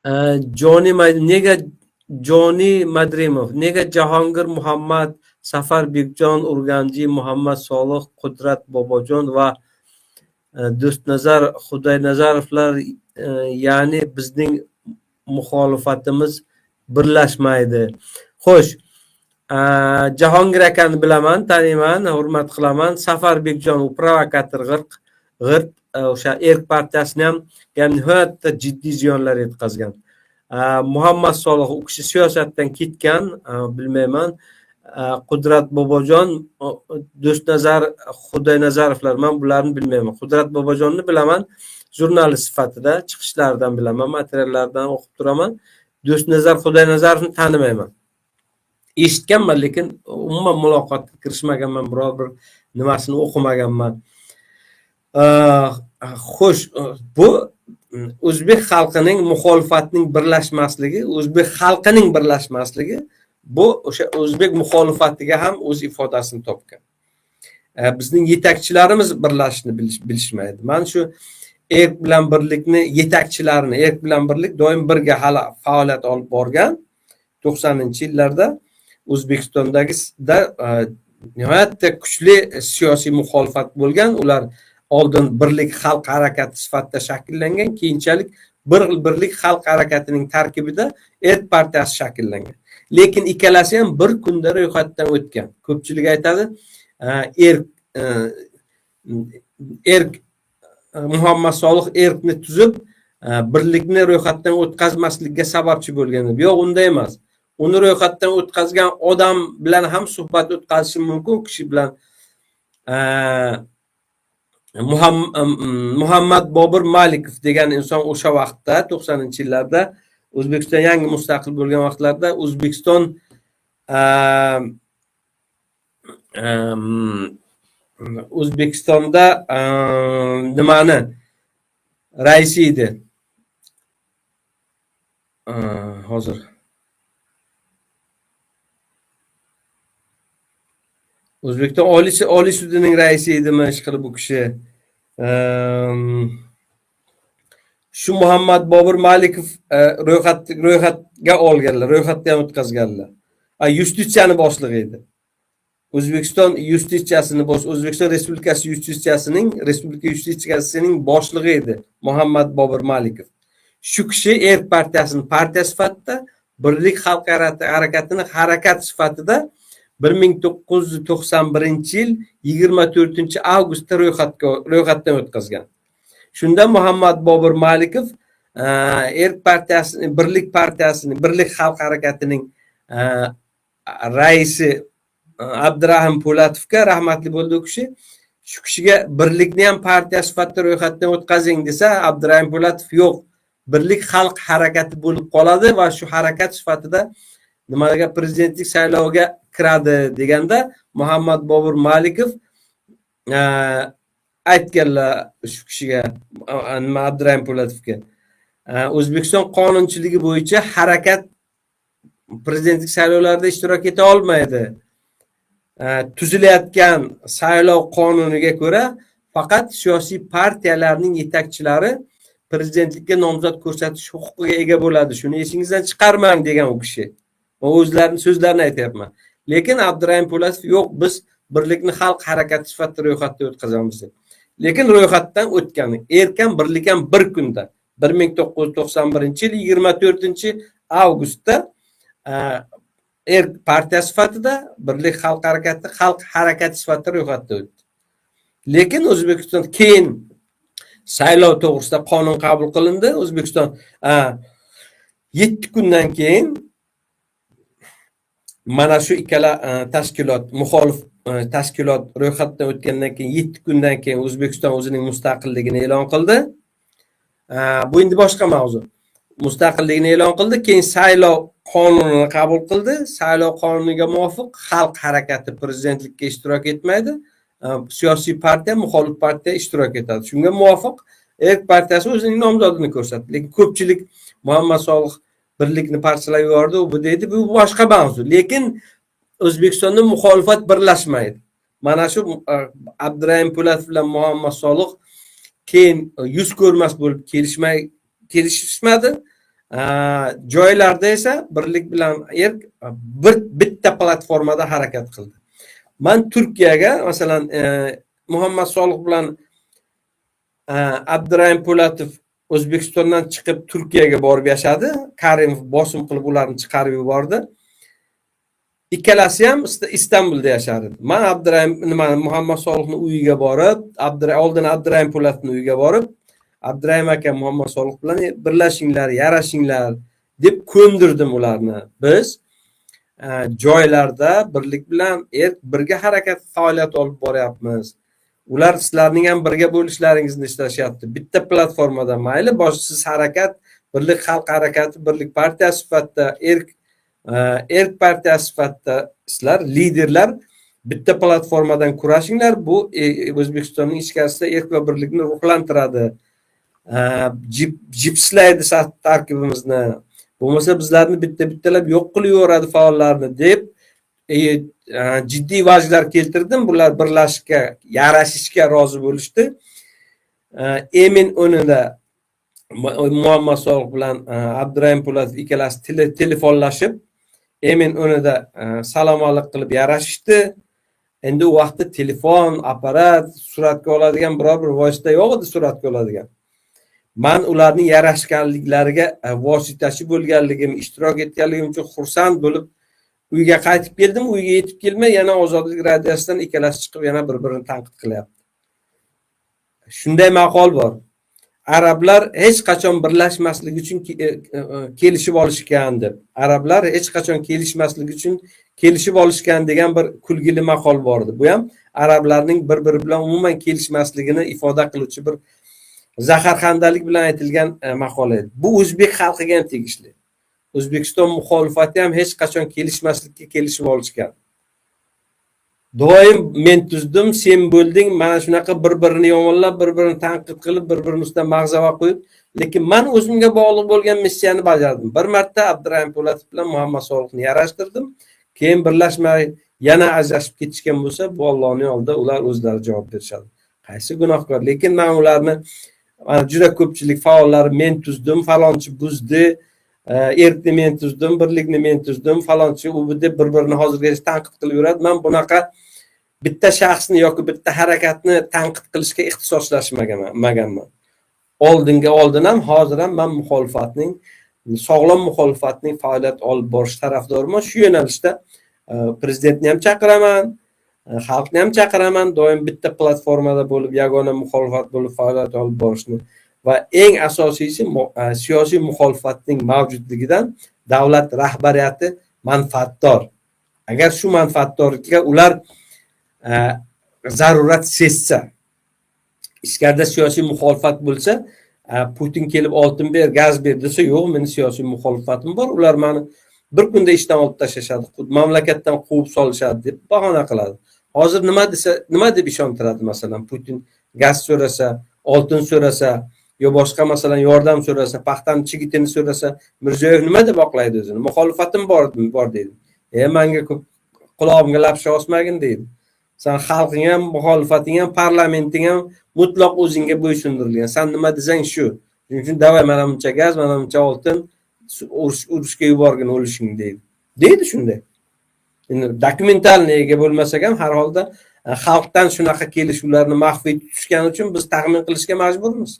Joni, nega Joni Madrimov, nega Jahongir Muhammad, Safar Bekjon Urganji, Muhammad Solih, Qudrat Bobojon va Do'stnazar Xudoynazarovlar, ya'ni bizning muxolifatimiz birlashmaydi? Xo'sh, Jahongir akani bilaman, taniyman, hurmat qilaman. Safar Bekjon u provokator, g'irt g'irt, o'sha Erk partiyasini ham nihoyatda jiddiy ziyonlar yetkazgan. Muhammad Solih, u kishi siyosatdan ketgan, bilmayman. Qudrat Bobojon, Do'stnazar Xudoynazarovlar, man bularni bilmayman. Qudrat Bobojonni bilaman, jurnalist sifatida chiqishlaridan bilaman, materiallardan o'qib turaman. Do'stnazar Xudoynazarovni tanimayman, eshitganman, lekin umuman muloqotga kirishmaganman, biror bir nimasini o'qimaganman. Xo'sh, bu o'zbek xalqining muxolifatning birlashmasligi, o'zbek xalqining birlashmasligi, bu o'sha o'zbek muxolifatiga ham o'z ifodasini topgan. Bizning yetakchilarimiz birlashishni bilishmaydi. Mana shu Erk bilan Birlikni yetakchilarini, Erk bilan Birlik doim birga hali faoliyat olib borgan 90-yillarda O'zbekistondagi nihoyatda kuchli siyosiy muxolifat bo'lgan. Ular oldin Birlik xalq harakati sifatida shakllangan, keyinchalik bir Birlik xalq harakatining tarkibida Erk partiyasi shakllangan. Lekin ikkalasi ham bir kunda ro'yxatdan o'tgan. Ko'pchilik aytadi, Erk, Muhammad Solih Erkni tuzib, Birlikni ro'yxatdan o'tkazmaslikka sababchi bo'lgan deb. Yo'q, unday emas. Uni ro'yxatdan o'tkazgan odam bilan ham suhbat o'tkazishim mumkin, u kishi bilan. Muhammad Bobur Malikov degan inson o'sha vaqtda, 90-yillarda, O'zbekiston yangi mustaqil bo'lgan vaqtlarda O'zbekistonda nimani raisi edi? Hozir O'zbekiston Oliy sudining raisi edimi, ishqilib, bu kishi. Shu Muhammad Bobur Malikov ro'yxatga olganlar, ro'yxatdan o'tkazganlar. Yustitsiyani boshlig'i edi. O'zbekiston yustitsiyasini bosh O'zbekiston Respublikasi yustitsiyasining, respublika yustitsiyasining boshlig'i edi Muhammad Bobur Malikov. Shu kishi Erk partiyasini partiya sifatida, Birlik xalq harakatini harakat sifatida 1991-yil 24 avgustda ro'yxatdan o'tkazgan. Shunda Muhammad Bobur Malikov Erk partiyasini, Birlik partiyasini, Birlik xalq harakatining raisi Abdurahim Po'latovga, rahmatli bo'ldi u kishi, shu kishiga Birlikni ham partiya sifatida ro'yxatdan o'tkazing desa, Abdurahim Po'latov yo'q, Birlik xalq harakati bo'lib qoladi va shu harakat sifatida nimaga, prezidentlik sayloviga kiradi deganda, Muhammad Bobur Malikov aytganlar shu kishiga, nima, Abdurahim Po'latovga, O'zbekiston qonunchiligi bo'yicha harakat prezidentlik saylovlarida ishtirok eta olmaydi. Tuzilayotgan saylov qonuniga ko'ra faqat siyosiy partiyalarning yetakchilari prezidentlikka nomzod ko'rsatish huquqiga ega bo'ladi, shuni esingizdan chiqarmang degan u kishi. Man o'zlarini so'zlarini aytyapman. Lekin Abdurahim Po'latov yo'q, biz Birlikni xalq harakati sifatida ro'yxatdan o'tkazamiz deb. Lekin ro'yxatdan o'tgan Erk ham, Birlik ham bir kunda, 1991-yil 24 avgustda Erk partiya sifatida, Birlik xalq harakati xalq harakati sifatida ro'yxatdan o'tdi. Lekin O'zbekiston keyin saylov to'g'risida qonun qabul qilindi. O'zbekiston 7 kundan keyin mana shu ikkala tashkilot, muxolif tashkilot ro'yxatdan o'tgandan keyin 7 kundan keyin O'zbekiston o'zining mustaqilligini e'lon qildi. Bu endi boshqa mavzu. Mustaqilligini e'lon qildi, keyin saylov qonunini qabul qildi. Saylov qonuniga muvofiq xalq harakati prezidentlikka ishtirok etmaydi, siyosiy partiya, muxolif partiya ishtirok etadi. Shunga muvofiq Erk partiyasi o'zining nomzodini ko'rsatdi. Lekin ko'pchilik Muhammad Solih Birlikni parchalab yubordi, u bu deydi, bu boshqa mavzu. Lekin O'zbekistonda muxolifat birlashmaydi. Mana shu Abdurahim Po'latov bilan Muhammad Solih keyin yuz ko'rmas bo'lib kelishmay, kelishishmadi. Joylarda esa Birlik bilan Erk bitta platformada harakat qildi. Man Turkiyaga, masalan, Muhammad Solih bilan Abdurahim Po'latov O'zbekistondan chiqib Turkiyaga borib yashadi. Karimov bosim qilib ularni chiqarib yubordi. Ikkalasi ham Istanbulda yashar edi. Man Abdurahim nima Muhammad Solihni uyiga borib, oldin Abdurahim Po'latovni uyiga borib, Abdurahim aka, Muhammad Solih bilan birlashinglar, yarashinglar deb ko'ndirdim ularni. Biz joylarda Birlik bilan Erk birga harakat, faoliyat olib boryapmiz. Ular sizlarning ham birga bo'lishlaringizni istashyapti. Bitta platformada, mayli, siz harakat, Birlik xalq harakati, Birlik partiyasi sifatida, Erk partiyasi sifatida sizlar liderlar bitta platformadan kurashinglar. Bu O'zbekistonning ichkarisida Erk va Birlikni ruhlantiradi. Jipslaydi tarkibimizni. Bo'lmasa bizlarni bitta bittalab yo'q qilib yuboradi faollarni deb jiddiy vajlar keltirdim. Bular birlashishga, yarashishga rozi bo'lishdi. Emin o'nida Muhammad Solih bilan Abdurahim Po'latov ikkalasi telefonlashib, Emin o'nida salom alik qilib yarashishdi. Endi u vaqtda telefon, apparat, suratga oladigan biror bir vosita yo'q edi suratga oladigan. Man ularning yarashganliklariga vositachi bo'lganligim, ishtirok etganligim uchun xursand bo'lib uyga qaytib keldim. Uyga yetib kelmay yana Ozodlik radiosidan ikkalasi chiqib yana bir-birini tanqid qilyapti. Shunday maqol bor. Arablar hech qachon birlashmaslik uchun kelishib olishgan deb. Arablar hech qachon kelishmaslik uchun kelishib olishgan degan bir kulgili maqol bor edi. Bu ham arablarning bir-biri bilan umuman kelishmasligini ifoda qiluvchi bir zaharxandalik bilan aytilgan maqola edi. Bu o'zbek xalqiga ham tegishli. O'zbekiston muxolifati ham hech qachon kelishmaslikka kelishib olishgan. Doim men tuzdim, sen bo'lding, mana shunaqa bir-birini yomonlab, bir-birini tanqid qilib, bir-birini ustidan mag'zava qo'yib, lekin man o'zimga bog'liq bo'lgan missiyani bajardim. Bir marta Abdurahim Po'latov bilan Muhammad Solihni yarashtirdim. Keyin birlashmay yana ajrashib ketishgan bo'lsa, bu Allohning oldida ular o'zlari javob berishadi. Qaysi gunohkor? Lekin men ularni, mana juda ko'pchilik faollar men tuzdim, falonchi buzdi, Erkni men tuzdim, Birlikni men tuzdim, falonchi u bu deb bir-birini hozirgacha tanqid qilib yuradi. Men bunaqa bitta shaxsni yoki bitta harakatni tanqid qilishga ixtisoslashmaganman. Oldinga oldin ham, hozir ham men muxolifatning, sog'lom muxolifatning faoliyat olib borish tarafdoriman. Shu yo'nalishda prezidentni ham chaqiraman, xalqni ham chaqiraman, doim bitta platformada bo'lib, yagona muxolifat bo'lib faoliyat olib borishni va eng asosiysi siyosiy muxolifatning mavjudligidan davlat rahbariyati manfaatdor. Agar shu manfaatdorlikka ular zarurat sezsa, ichkarida siyosiy muxolifat bo'lsa, Putin kelib oltin ber, gaz ber desa, yo'q, meni siyosiy muxolifatim bor, ular mani bir kunda ishdan olib tashlashadi, mamlakatdan quvib solishadi deb bahona qiladi. Hozir nima desa, nima deb ishontiradi, masalan, Putin gaz so'rasa, oltin so'rasa yo boshqa, masalan, yordam so'rasa, paxtani chigitini so'rasa, Mirziyoyev nima deb oqlaydi o'zini? Muxolifatim bor deydi. E, manga ko'p qulog'imga lapsha osmagin deydi. San xalqing ham, muxolifating ham, parlamenting ham mutlaq o'zingga bo'ysundirilgan. San nima desang shu. Shuning uchun давай mana buncha gaz, mana buncha oltin, urushga yuborgin o'lishing deydi. Deydi shunday. Endi документальный ega bo'lmasak ham, har holda xalqdan shunaqa kelishuvlarni maxfiy tutishgani uchun biz taxmin qilishga majburmiz.